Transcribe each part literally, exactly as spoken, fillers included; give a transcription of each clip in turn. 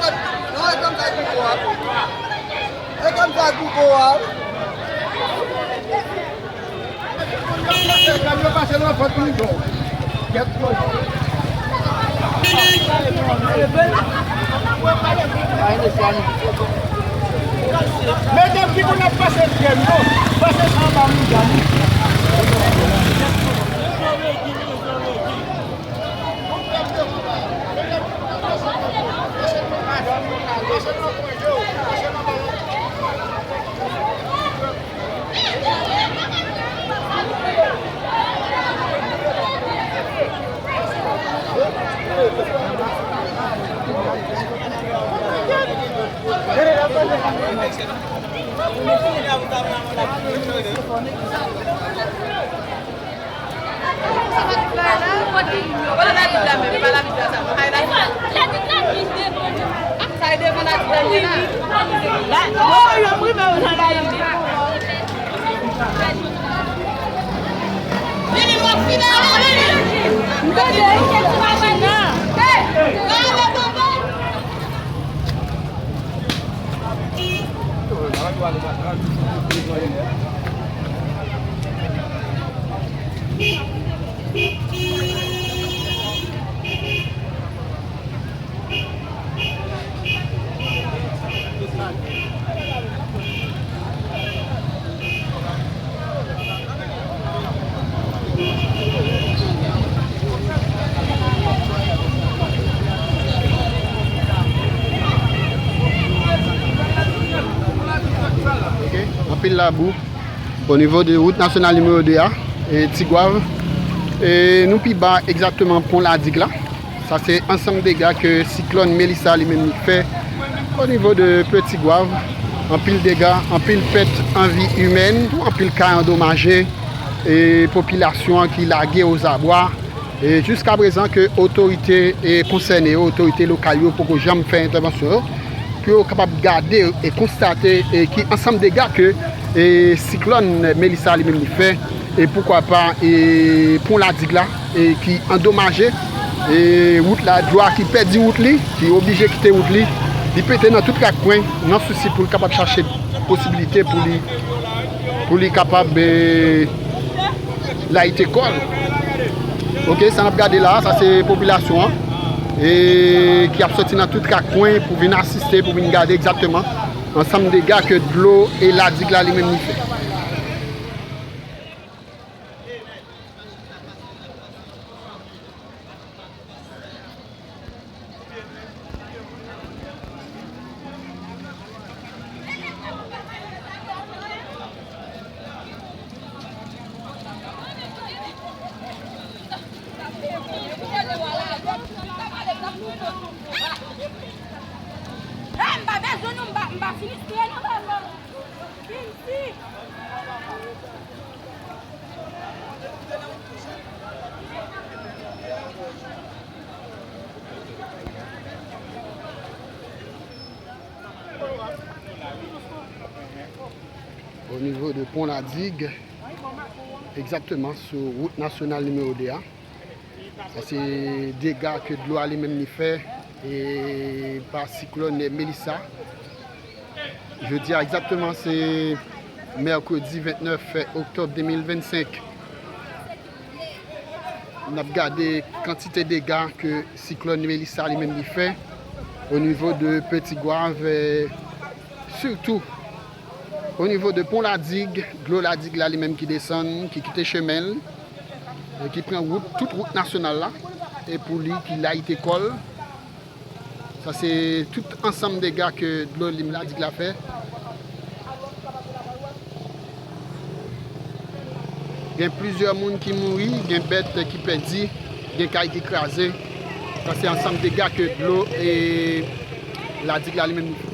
Non, e kòmsa e kouko a. E kòmsa e kouko a. Kamyon pase nan fòt li bon. Medam, ki moun ap pase pyè m non. Pase anba moun dam. Ok, anpil labou. O nivo de wout nasyonal nimewo de a, e Tigwav, e nou pi ba egzakteman pon Ladig la. Sa se ansanm dega ke siklòn Melissa li menm li fè o nivo de Petit Goâve. Anpil dega, anpil pèt an vi imèn, anpil kay andomaje, e popilasyon an ki lage ozabwa. E jiskaprezan ke otorite, e, konsène yo, otorite lokal yo poko janm fè entèvansyon yo, pou yo kapab gade e konstate, e, ki ansanm dega ke, e, siklòn Melissa li menm li fè, e poukwa pa, e, pon Ladig la, e, ki andomaje, e, wout la, dlo a ki pèdi wout li, ki oblije kite wout li, li pete nan tout kat kwen, nan sousi pou l kapab chache posibilite pou li, pou li kapab, e, layite kò l. Ok, sa n ap gade la, sa se popilasyon an, e ki ap soti nan tout kat kwen pou vin asiste, pou vin gade egzakteman ansanm dega ke dlo e Ladig la li menm li fè. O nivo de pon Ladig, egzakteman sou wout nasyonal nimewo de a. Sa se dega ke dlo a li menm li fè, e pa siklòn Melissa. Jodi a egzakteman se mèkredi vennèf oktòb de mil vennsenk. N ap gade kantite dega ke siklòn Melissa li menm li fè o nivo de Petit Goâve, e, sitou o nivo de pon Ladig, dlo Ladig la li menm ki desann, ki kite chemen l, e ki pran wout, tout wout nasyonal la, e pou li ki layite kò l. Sa se tout ansanm dega ke dlo lim Ladig la fè. Gen plizyè moun ki mouri, gen bèt ki pèdi, gen kay ki kraze. Sa se ansanm dega ke dlo e Ladig la li menm li fè.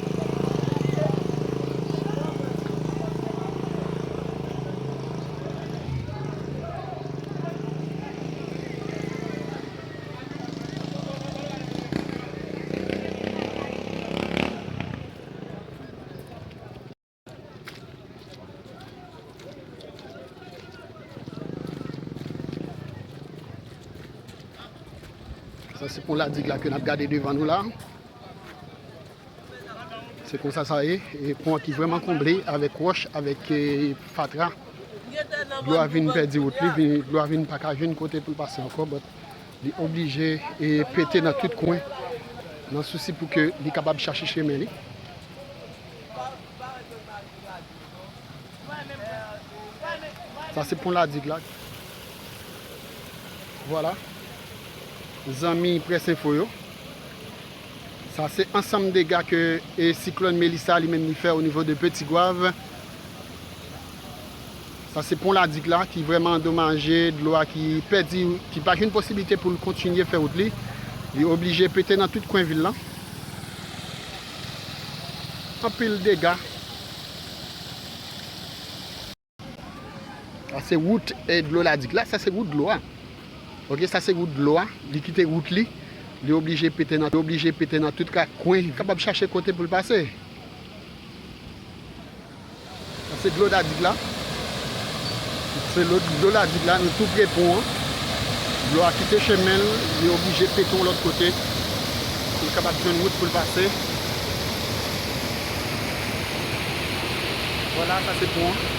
Sa se pon Ladig la ke n ap gade devan nou la. Se konsa sa ye, e pon an ki vrèman konble avèk wòch, avèk, e, fatra. Dlo a vin pèdi wout li, vin, dlo a vin pa ka jwenn kote pou l pase ankò, but li oblije, e, pete nan tout kwen, nan sousi pou ke li kapab chache chemen li. Sa se pon Ladig la. Vwala. Zanmi Près Enfo yo. Sa se ansanm dega ke, e, siklòn Melissa li menm li fè o nivo de Petit Goâve. Sa se pon Ladig la ki vrèman andomaje, dlo a ki pèdi, ki pa jwenn posiblite pou l kontinye fè wout li. Li oblije pete nan tout kwen vil lan. Anpil dega. Sa se wout, e, dlo Ladig la, sa se wout dlo a. Ok, sa se wout dlo a, li kite wout li, li oblije pete nan, li oblije pete nan tout ka kwen, kapab chache kote pou l pase. Sa se dlo Ladig la. Se lo-, dlo Ladig la, nou tou pre pon an. Dlo a kite chemen l, li oblije pete yon lòt kote pou l kapab jwenn wout pou l pase. Vwala, sa se pon an.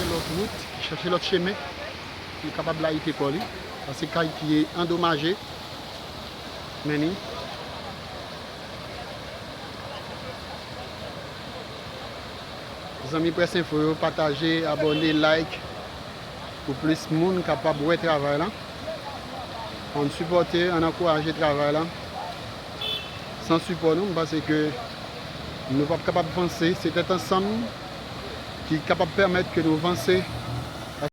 Chèche lòt wout, chèche lòt chemen pou l kapab layite kò li. Sa se kay ki andomaje. Men li. Zanmi Près Enfo yo, pataje, abòne, like, pou plis moun kapab wè travay la. Ann sipòte, ann ankouraje travay la. San sipò nou, m panse ke nou p ap kapab vanse. Se tèt ansanm ki kapab pèmèt ke nou vanse